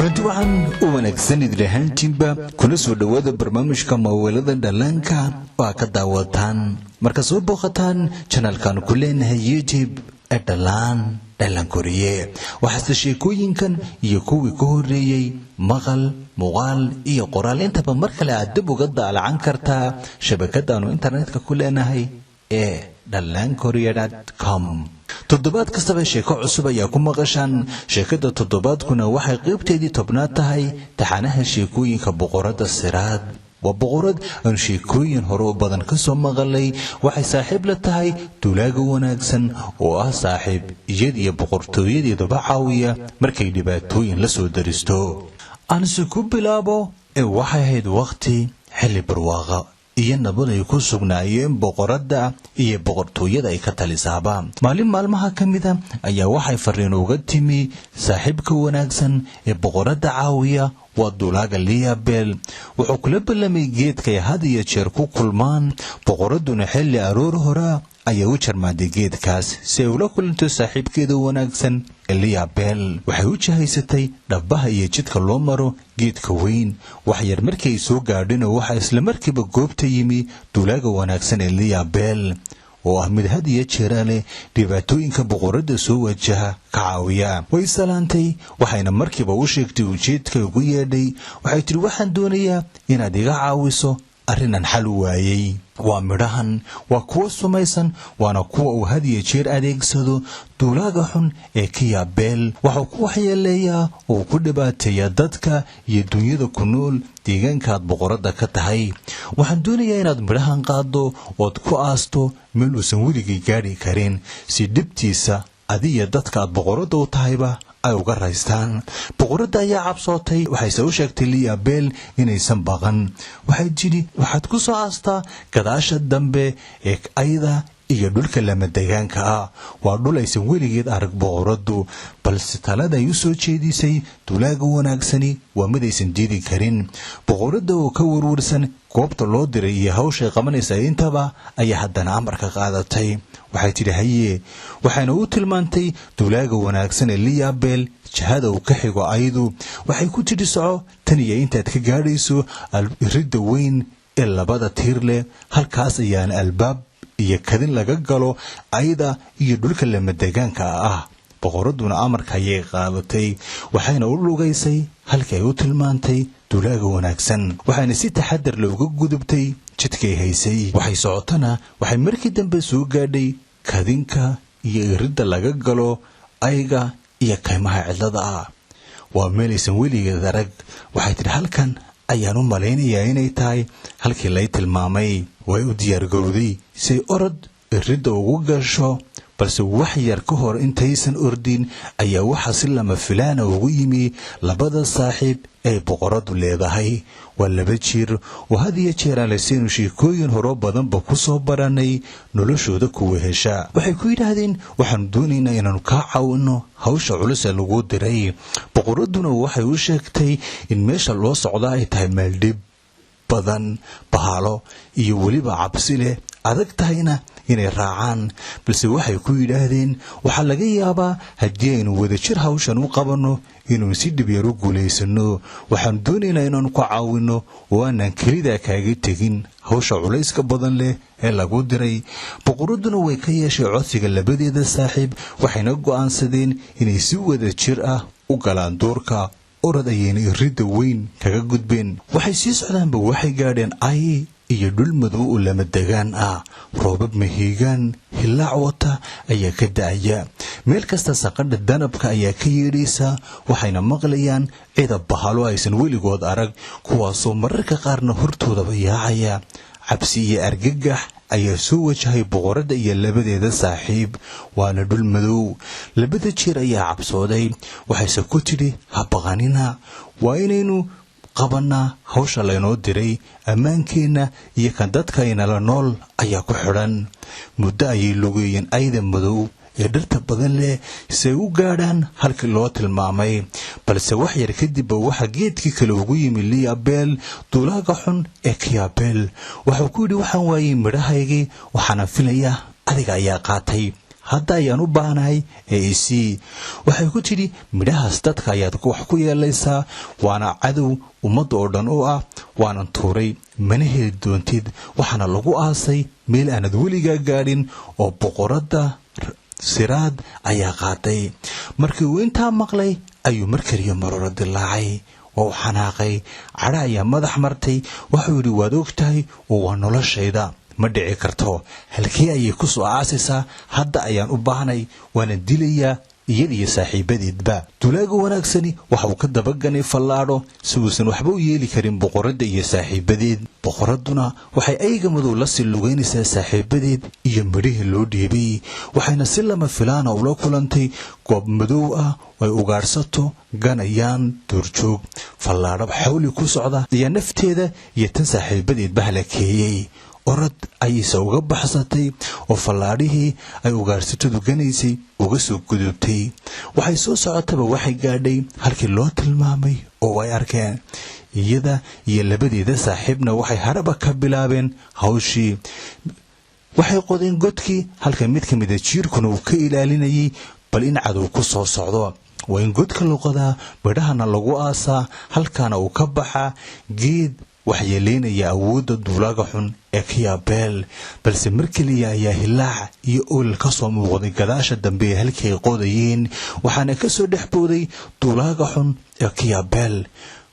Kulanti waxaan u wanaagsan idin ahaantiinba, kuna soo dhowaada barnaamijka Maaweelada Dhallaanka oo aa ka daawataan marka soo booqataan channelkan ku leenahay YouTube ee Dhallaan Dhallankoriye. Waxaase sheekooyinkan iyo kuwii ka horreeyey maqal, muuqaal iyo qoraal intaba mar kale aad dib uga daalacan kartaa shabakadaanu internetka ku leenahay ee dhallankoriye.com. Toddobaad kastaba sheeko cusub ayaa ku maqashaan. Sheekada toddobaadkuna waxay qaybteedii 10aad tahay taxanaha sheekooyinka Boqoradda Siraad. Waa boqorad aanu sheekooyin hore u badan ka soo maqalay. Waxay saaxiib la tahay duulaaga wanaagsan oo ah saaxiib iyad iyo boqortooyadeeduba caawiya markay dhibaatooyin la soo daristo. Aanse ku bilaabo ee waxay ahayd wakhti xilli barwaaqa iyo nabad ay ku sugnaayeen boqoradda iyo boqortooyada ay ka talisaaba. Maalin maalmaha ka mida ayaa waxay fariin uga timi saaxiibka wanaagsan ee boqoradda caawiya, waa duulaaga Liabel. Wuxuu kula ballamay geedkay had iyo jeer ku kulmaan. Boqoradduna xilli aroor hora ayaa u jarmaaday geedkaas si ay ula kulanto saaxiibkeeda wanaagsan Eliabel. Waxay u jahaysatay dhabbaha iyo jidka loo maro geedka weyn. Waxyar markii ay soo gaadhina, waxaa isla markiiba goobta yimi duulaaga wanaagsan Eliabel, oo ah mid had iyo jeera leh dhibaatooyinka boqoradda soo wajaha ka caawiya. Way salaantay, waxayna markiiba u sheegtay ujeedka ugu yeedhay. Waxay tidhi, "Waxaan doonayaa inaad iga caawiso arrinaan xal u waayey. Waa midhahan, waa kuwo sumaysan, waana kuwa uu had iyo jeer adeegsado duulaaga xun ee Kiyaabeel. Waxuu ku waxyeeleeyaa oo ku dhibaateeyaa dadka iyo dunyada ku nool deegaankaad boqoradda ka tahay. Waxaan doonayaa inaad midhahan qaaddo ood ku aasto meel uusan weligii gaadhi karin, si dhibtiisa adiya dadka aad boqoradda u tahayba ay uga raystaan." Boqoradda ayaa cabsootay, waxayse u sheegtay Liabel inaysan baqan. Waxay tidhi, "Waxaad ku soo aastaa gadaasha dambe ee ayda iyo dhulka lamadegaanka ah." Waa dhul aysan weligeed arag boqoraddu, balse talada ay u soo jeedisay duulaaga wanaagsani waa mid aysan diidi karin. Boqoradda oo ka warwarsan goobta loo diray iyo hawshay qabanaysa intaba ayaa haddana amarka qaadatay. Waxay tidhi, "Haye." Waxayna u tilmaantay duulaaga wanaagsan ee Liabel jihada uu ka xigo aydu. Waxay ku tidhi, "Soco tan iyo intaad ka gaadhayso ridda weyn ee labada tiir leh. Halkaas ayaana albaab iyo kadin laga galo ayda iyo dhulka lamadegaanka ah." Boqoradduna amarka ayay qaadatay, waxayna u lugaysay halkii ay u tilmaantay duulaaga wanaagsan, waxayna si taxadar looga gudubtay jidkay haysay. Waxay socotana waxay markii dambe soo gaadhay kadinka iyo iridda laga galo ayga iyo kaymaha cidlada ah. Waa meelaysan weligeed arag. Waxay tidhi, "Halkan ayaan u malaynayaa inay tahay halkii lay tilmaamay." Way u diyaargarowday si ay orod iridda ugu gasho, balse wax yar ka hor intaysan ordin ayaa waxaa si lama filaana ugu yimi labada saaxiib ee boqoradu leedahay. Waa laba jir oo had iyo jeer aan laseynu sheekooyin horo badanba ku soo baranay noloshooda kuwa hesha. Waxay ku yidhaahdeen, "Waxaanu doonaynaa inaannu kaa caawinno hawsha culus ee lagu diray." Boqoradduna waxay u sheegtay in meesha loo socdaa ay tahay meeldhib badan, bahalo iyo weliba cabsi leh, adag tahayna inay raacaan. Balse waxay ku yidhaahdeen, "Waxaa laga yaabaa haddii aynu wadajir hawshan u qabanno inuu si dhib yar u guulaysanno. Waxaanu doonaynaa inaanu ku caawinno oo aanan kelidaa kaaga tegin hawsha culayska badan leh ee lagu diray." Boqoradduna way ka yeeshay codsiga labadeeda saaxiib, waxayna go'aansadeen inay si wada jir ah u galaan duurka. Orod ayayna iridda weyn kaga gudbeen. Waxay sii socdaanba waxay gaadheen ay iyo dhul madow oo lama degaan ah. Roobab mahiigaan hillaac wata ayaa ka da'aya meel kasta. Saqadha danabka ayaa ka yeedhaysa, waxayna maqlayaan cidab bahalo aysan weligood arag, kuwaasoo mararka qaarna hortoodaba yaacaya. Cabsi iyo argagax ayaa soo wajahay boqoradda iyo labadeeda saaxiib, waana dhul madow. Labada jeer ayaa cabsooday, waxayse ku tidhi, "Ha baqanina, waa inaynu qabannaa hawsha laynoo diray. Ammaankeenna iyo kan dadkaynala nool ayaa ku xidhan." Muddo ayay lugeeyeen ayda madow ee dhirta badan leh si ay u gaadhaan halkii loo tilmaamay, balse wax yar kadibba waxaa geedkii kale ugu yimi Liabel, duulaaga xun ee Kiyabel. Waxuu ku yidhi, "Waxaan waayey midhahaygii, waxaana filayaa adiga ayaa qaatay. Hadda ayaan u baahnahay ee isii. Waxay ku tidhi, midhahaas dadka ayaad wax ku yeelaysaa, waana cadow ummadda oo dhan u ah. Waanan tuuray, mana heli doontid. Waxaana lagu aasay meel aanad weligaa gaadhin oo boqoradda Siraad ayaa qaaday. Markii uu intaa maqlay ayuu mar keliya marooro dilaacay. Waa u xanaaqay, cadho ayaa madax martay. Wuxuu yidhi, waad og tahay oo waa noloshayda, ma dhici karto. Halkee ayay ku soo aasaysaa? Hadda ayaan u baahnay, waana dilayaa iyada iyo saaxiibadeedba. Dulaaga wanaagsani waxa uu ka dabaganay fallaadho si uusan waxba u yeeli karin boqoradda iyo saaxiibadeed. Boqoradduna waxay ayga madow la sii lugaynaysaa saaxiibadeed iyo midhihii loo dhiibay, waxayna si lama filaana ula kulantay goob madow ah oo ay ugaadhsato ganayaan duurjoog. Fallaadho xawli ku socda ayaa nafteeda iyo tan saaxiibadeedba halakeeyey. Orad ayayse uga baxsatay oo fallaadhihii ay ugaarsatadu ganaysay uga soo gudubtay. Waxay soo socotaba waxay gaadhay halkii loo tilmaamay oo ay arkeen. Iyada iyo labadeeda saaxiibna waxay haraba ka bilaabeen hawshii. Waxay qodeen godkii, halka mid ka mida jiirkuna uu ka ilaalinayay bal in cadow ku soo socdo. Waa in godka la qodaa, midhahana lagu aasaa, halkaana uu ka baxaa geed waxyeeleynaya awoodda duulaaga xun ee Kiabel. Balse mar keliya ayaa hilaac iyo olol ka soo muuqday gadaasha dambe ee halkii ay qodayeen, waxaana ka soo dhex booday duulaaga xun ee Kiabel.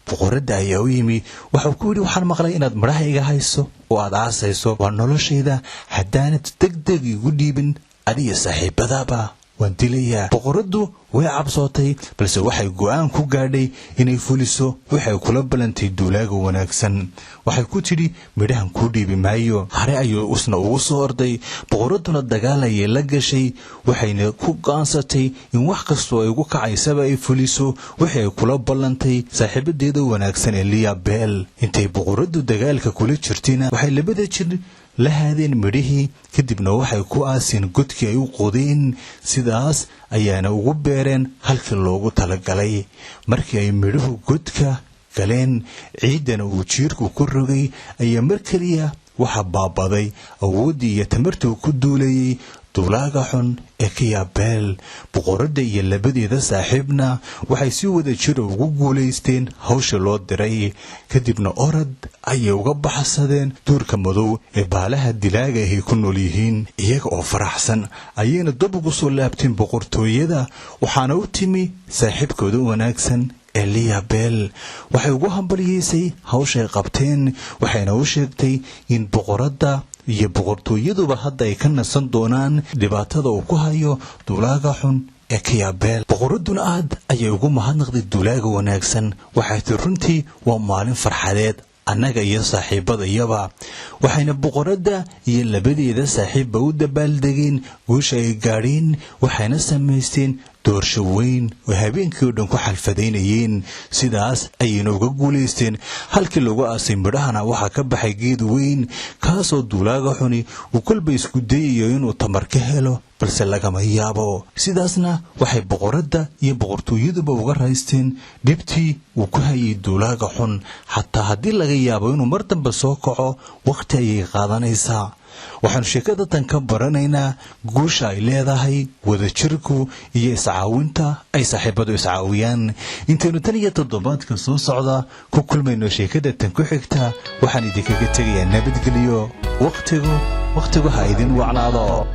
Boqoradda ayaa u yimi. Waxuu ku yidhi, waxaan maqlay inaad midhaha iga hayso oo aad aasayso. Waa noloshayda, haddaanad deg deg igu dhiibin, adiga saaxiibadaaba waan dilayaa. Boqoraddu way cabsootay, balse waxay go'aan ku gaadhay inay fuliso waxay kula ballantay duulaaga wanaagsan. Waxay ku tidhi, midhahan kuu dhiibi maayo. Hare ayuu isna ugu soo orday. Boqoradduna dagaal ayay la gashay, waxayna ku go'aansatay in wax kastoo ay ugu kacaysaba ay fuliso wixii ay kula ballantay saaxiibadeeda wanaagsan ee Liabel. Intay boqoraddu dagaalka kula jirtayna waxay labada jir la haadeen midhihii, kadibna waxay ku aaseen godkii ay u qodeen. Sidaas ayaana ugu beereen halkii loogu talagalay. Markii ay midhuhu godka galeen, ciiddana uu jiirku ku rogay, ayaa mar keliya waxaa baabaday awooddii iyo tamartuu ku duulayay duulaaga xun ee Kiabel. Boqoradda iyo labadeeda saaxiibna waxay si wada jira ugu guulaysteen hawsha loo diray, kadibna orad ayay uga baxsadeen duurka madow ee baalaha dilaaga ahay ku nool yihiin. Iyaga oo faraxsan ayayna dab ugu soo laabteen boqortooyada, waxaana u timi saaxiibkooda wanaagsan ee Liabel. Waxay ugu hambalyeysay hawshay qabteen, waxayna u sheegtay in boqoradda iyo boqortooyaduba hadda ay ka nasan doonaan dhibaatada uu ku hayo duulaaga xun ee Kiabel. Boqoradduna aad ayay ugu mahadnaqday duulaaga wanaagsan. Waxay tii, runtii waa maalin farxadeed annaga iyo saaxiibadayaba. Waxayna boqoradda iyo labadeeda saaxiibba u dabaaldegeen guusha ay gaadheen, waxayna samaysteen doorsho weyn oo habeenkii oo dhan ku xalfadaynayeen. Sidaas ayayna uga guulaysteen. Halkii lagu aasay midhahana waxaa ka baxay geed weyn, kaasoo duulaaga xuni uu kolba isku dayayo inuu tamar ka helo, balse lagama yaabo. Sidaasna waxay boqoradda iyo boqortooyaduba uga raysteen dhibtii uu ku hayay duulaaga xun. Xataa haddii laga yaabo inuu mar dambe soo kaco, wakhti ayay qaadanaysaa. Waxaanu sheekadatan ka baranaynaa guusha ay leedahay wadajirku iyo iscaawinta ay saaxiibadu iscaawiyaan. Intaynu tan iyo toddobaadka soo socda ku kulmayno sheekadatan ku xigta, waxaan idinkaga tegayaa nabadgelyo. Wakhtigu wakhtigu ha idin wacnaado.